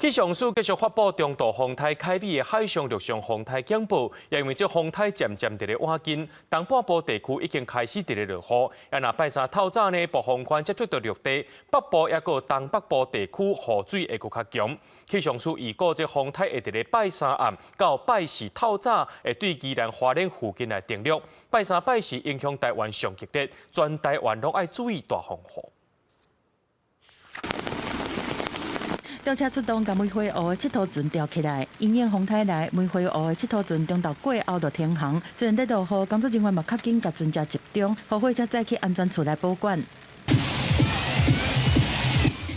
氣象署繼續發布中度風颱凱米的海上陸上風颱警報，也因為這風颱漸漸佇咧倚近，東半部地區已經開始佇咧落雨。啊，若拜三透早呢，暴風圈接觸到陸地，北部抑閣東北部地區雨水會閣較強。氣象署預估這風颱會佇咧拜三暗到拜四透早會對宜蘭花蓮附近來登陸。拜三拜四影響台灣上激烈，全台灣攏愛注意大風雨。吊車出動，共梅花湖的𨑨迌船吊起來。因應風颱來，梅花湖的𨑨迌船中晝過後就停航。雖然咧落雨，工作人員嘛較緊共船隻集中，予貨車載去安全處來保管。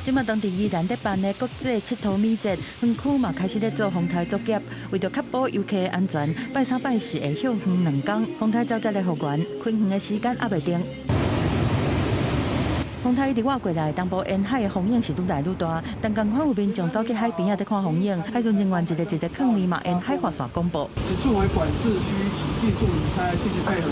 這馬當地宜蘭咧辦的國際𨑨迌米節，園區嘛開始咧做風颱作業，為著確保遊客的安全，拜三拜四會歇園兩工。風颱走才來復原，開園的時間猶未定。風颱一直倚過來，東部沿海的風湧是愈來愈大，但仝款有民眾走去海邊仔佇看風湧，海巡人員一个一个囥面嘛沿海劃線廣播。此處為管制區，請盡速離開，謝謝配合。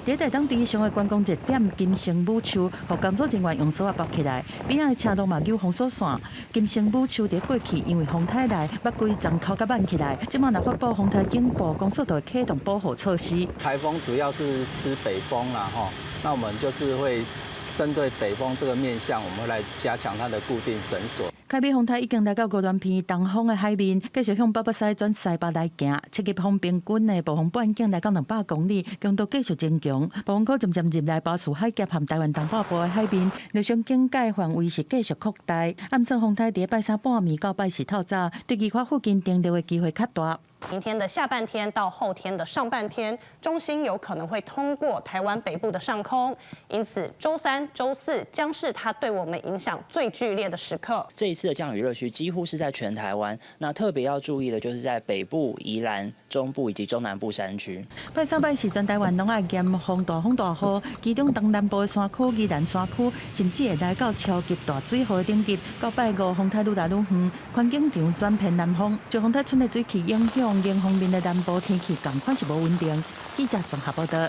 佇台東地上的觀光熱點金城武樹，予工作人員用索仔縛起來，邊仔的車路嘛扭封鎖線。金城武樹佇過去因為風颱來，捌規叢哭甲挽起來，這馬若發布風颱警報，公所就會啟動保護措施。颱風主要是吃北風啦，吼，那我們就是會針對北風這個面向，我們會來加強它的固定繩索。凱米風颱已經來到宜蘭縣東方的海面，繼續向北北西轉西北來行。七級風平均的暴風半徑來到200公里，強度繼續增強。暴風圈漸漸入來巴士海峽和台灣東北部的海面，陸上警戒範圍是繼續擴大。暗算風颱佇拜三半暝到拜四透早，對宜花附近登陸的機會較大。明天的下半天到後天的上半天，中心有可能會通過台灣北部的上空，因此週三、週四將是它對我們影響最劇烈的時刻。這一次的降雨熱區幾乎是在全台灣，那特別要注意的就是在北部、宜蘭、中部以及中南部山區。拜三、拜四全台灣攏愛嚴防大風大雨，其中東南部的山區、宜蘭山區，甚至會來到超級大水雨的等級。到拜五風颱愈來愈遠，環境場轉偏南風，受風颱賰的水汽影響，迎風面的南部天氣仝款是無穩定。記者綜合報道。